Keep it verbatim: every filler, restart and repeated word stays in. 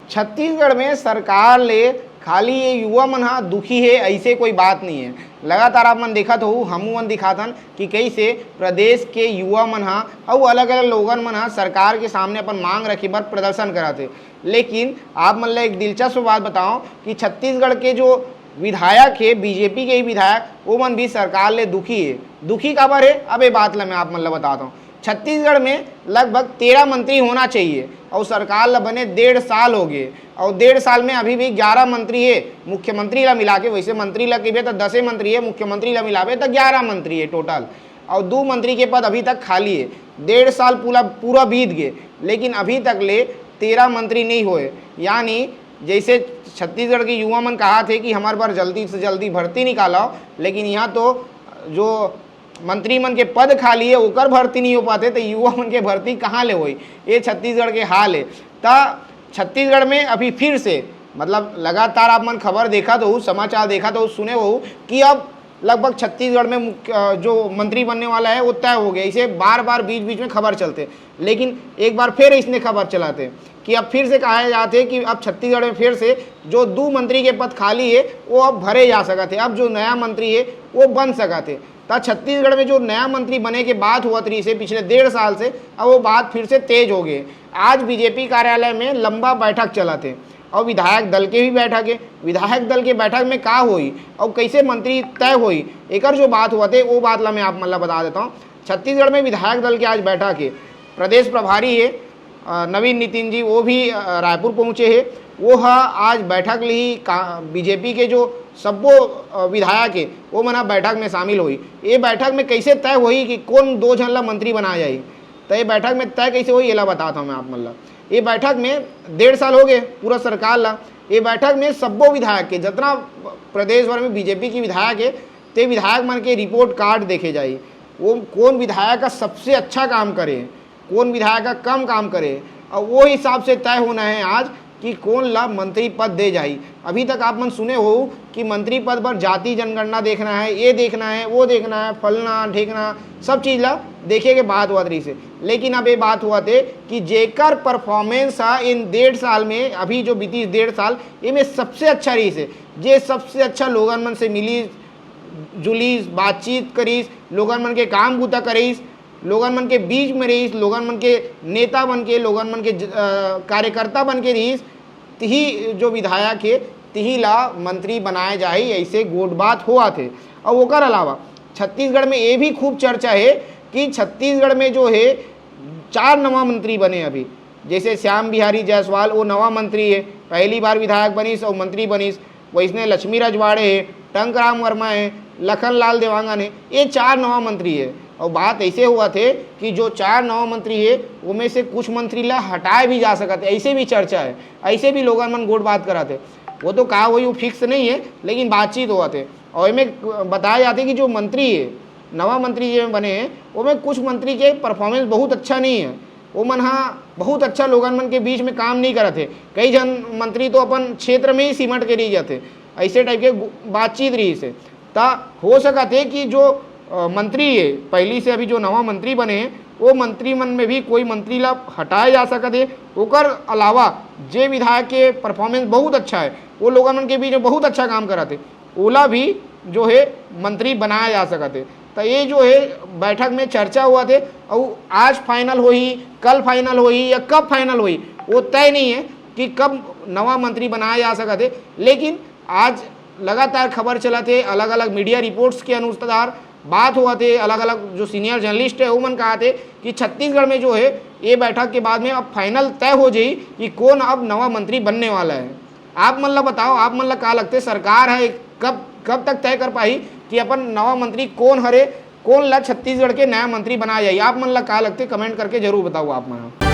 छत्तीसगढ़ में सरकार ले खाली ये युवा मन ह दुखी हे, ऐसे कोई बात नहीं है। लगातार आप मन देखत हो, हमू मन दिखाथन कि कैसे प्रदेश के युवा मन ह अउ अलग-अलग लोगन मन ह सरकार के सामने अपन मांग रखे बर प्रदर्शन करत हे। लेकिन आप मन ला एक दिलचस्प बात बताओ कि छत्तीसगढ़ के जो विधायक हे, बीजेपी के ही विधायक, वो मन भी सरकार ले दुखी हे। दुखी काबर हे, अब ये बात ला मैं आप मन ला बताता हूँ। छत्तीसगढ़ में लगभग तेरह मंत्री होना चाहिए और सरकार ला बने डेढ़ साल हो गए और डेढ़ साल में अभी भी ग्यारह मंत्री है, मुख्यमंत्री ला मिला के। वैसे मंत्री ला कहिबे तो दसे मंत्री है, मुख्यमंत्री ला मिलाबे तो ग्यारह मंत्री है टोटल। और दो मंत्री के पद अभी तक खाली है। डेढ़ साल पूरा पूरा बीत गए, लेकिन अभी तक ले तेरह मंत्री नहीं होए। यानी जैसे छत्तीसगढ़ के युवा मन कहा थे कि हमारे बर जल्दी से जल्दी भर्ती निकालो, लेकिन यहाँ तो जो मंत्री मन के पद खाली है, ओकर भर्ती नहीं हो पाते, तो युवा मन के भर्ती कहाँ ले होई? ये छत्तीसगढ़ के हाल है। त छत्तीसगढ़ में अभी फिर से, मतलब, लगातार आप मन खबर देखत हो, समाचार देखत हो, सुने हो कि अब लगभग छत्तीसगढ़ में मुख्य, अ, जो मंत्री बनने वाला है, वो तय हो गया। इसे बार बार बीच बीच में खबर चलते, लेकिन एक बार फिर इसने खबर चलाते कि अब फिर से कहा जाते कि अब छत्तीसगढ़ में फिर से जो दो मंत्री के पद खाली है, वो अब भरे जा सकते हैं। अब जो नया मंत्री है, वो बन सकते हैं। त छत्तीसगढ़ में जो नया मंत्री बने के बात हुआ रहिस हे पिछले डेढ़ साल से, अब वो बात फिर से तेज हो गए। आज बीजेपी कार्यालय में लंबा बैठक चलत हे और विधायक दल के भी बैठक है। विधायक दल के बैठक में का होई और कैसे मंत्री तय होई, एकर जो बात हुआ थे, वो बात ला मैं आप मन ला बता देता हूँ। छत्तीसगढ़ में विधायक दल के आज बैठक है। प्रदेश प्रभारी है अ, नवीन नितिन जी, वो भी, अ, रायपुर पहुँचे हे। वो ह आज बैठक लिही का, बीजेपी के जो सब्बो, अ, विधायक हे, वो मन ह बैठक में शामिल होही। ये बैठक में कैसे तय होही कि कौन दो झन ला मंत्री बनाया जाही, तो ये बैठक में तय कैसे होही, एला बताता हूँ मैं आप मन ला। ये बैठक में डेढ़ साल हो गए पूरा सरकार ला। ये बैठक में सब्बो विधायक के, जितना प्रदेश भर में बीजेपी के विधायक है, ते विधायक मन के रिपोर्ट कार्ड देखे जाही। वो कौन विधायक का सबसे अच्छा काम करे, कौन विधायक ह कम काम करे, और वो हिसाब से तय होना है आज कि कौन ला मंत्री पद दे जाही। अभी तक आप मन सुने हो कि मंत्री पद पर जाति जनगणना देखना है, ये देखना है, वो देखना है, फलना ढेकना, सब चीज ला देखे के बात हुआ रहिस हे। लेकिन अब ये बात हुआ थे कि जेकर परफॉर्मेंस है इन डेढ़ साल में, अभी जो बीतीस डेढ़ साल, ये में सबसे अच्छा रहिस हे, जे सबसे अच्छा लोगन मन से मिली जुलिस, बातचीत करिस, लोगन मन के काम बूता करिस, लोगन मन के बीच में रहिस, लोगन मन के नेता बन के, लोगन मन के ज-, अ, कार्यकर्ता बन के रहिस, तिही जो विधायक हे, तिही ला मंत्री बनाए जाही, ऐसे गोठ बात होवत हे। और ओकर अलावा छत्तीसगढ़ में ये भी खूब चर्चा है कि छत्तीसगढ़ में जो है, चार नवा मंत्री बने अभी। जैसे श्याम बिहारी जायसवाल, वो नवा मंत्री है, पहली बार विधायक बनिस और मंत्री बनिस। वैसने लक्ष्मी रजवाड़े है, टंकराम वर्मा है, लखन लाल देवांगन है, ये चार नवा मंत्री है। और बात ऐसे हुआ थे कि जो चार नवा मंत्री है, वो में से कुछ मंत्री ला हटाए भी जा सकत है, ऐसे भी चर्चा है, ऐसे भी लोगन मन गोठ बात करत है। वो तो का होई, वो फिक्स नहीं है, लेकिन बातचीत हुआ थे। और एमे बताया जाथे कि जो मंत्री है, नवा मंत्री जे बने हैं, ओमे कुछ मंत्री के परफॉर्मेंस बहुत अच्छा नहीं है। वो मन हा बहुत अच्छा लोगन मन के बीच में काम नहीं करत है। कई झन मंत्री तो अपन क्षेत्र में ही सिमट के रह जाते, ऐसे टाइप के गु-, बातचीत रहिस हे। ता हो सकत है कि जो, अ, मंत्री है, पहली से अभी जो नवा मंत्री बने हैं, वो मंत्री मन में भी कोई मंत्री ला हटाया जा सकत है। ओकर अलावा जे विधायक के परफॉर्मेंस बहुत अच्छा है, वो लोगन मन के बीच में बहुत अच्छा काम करत है, ओला भी जो है मंत्री बनाया जा सकत है। तो ये जो है बैठक में चर्चा हुआ थे, और आज फाइनल होही, कल फाइनल होही या कब फाइनल होही, वो तय नहीं है कि कब नवा मंत्री बनाया जा सकत है। लेकिन आज लगातार खबर चलत हे, अलग-अलग मीडिया रिपोर्ट्स के अनुसार बात होवत हे, अलग-अलग जो सीनियर जर्नलिस्ट हे, ओमन कहत हे कि छत्तीसगढ़ में जो हे, ये बैठक के बाद में अब फाइनल तय हो जाही कि कौन अब नवा मंत्री बनने वाला है। आप मन ला बताओ, आप मन ला का लगथे, सरकार है कब, कब तक तय कर पाही कि अपन नवा मंत्री कौन हरे, कौन ला छत्तीसगढ़ के नया मंत्री बनाया जाही? आप मन ला का लगथे, कमेंट करके जरूर बताओ आप मन।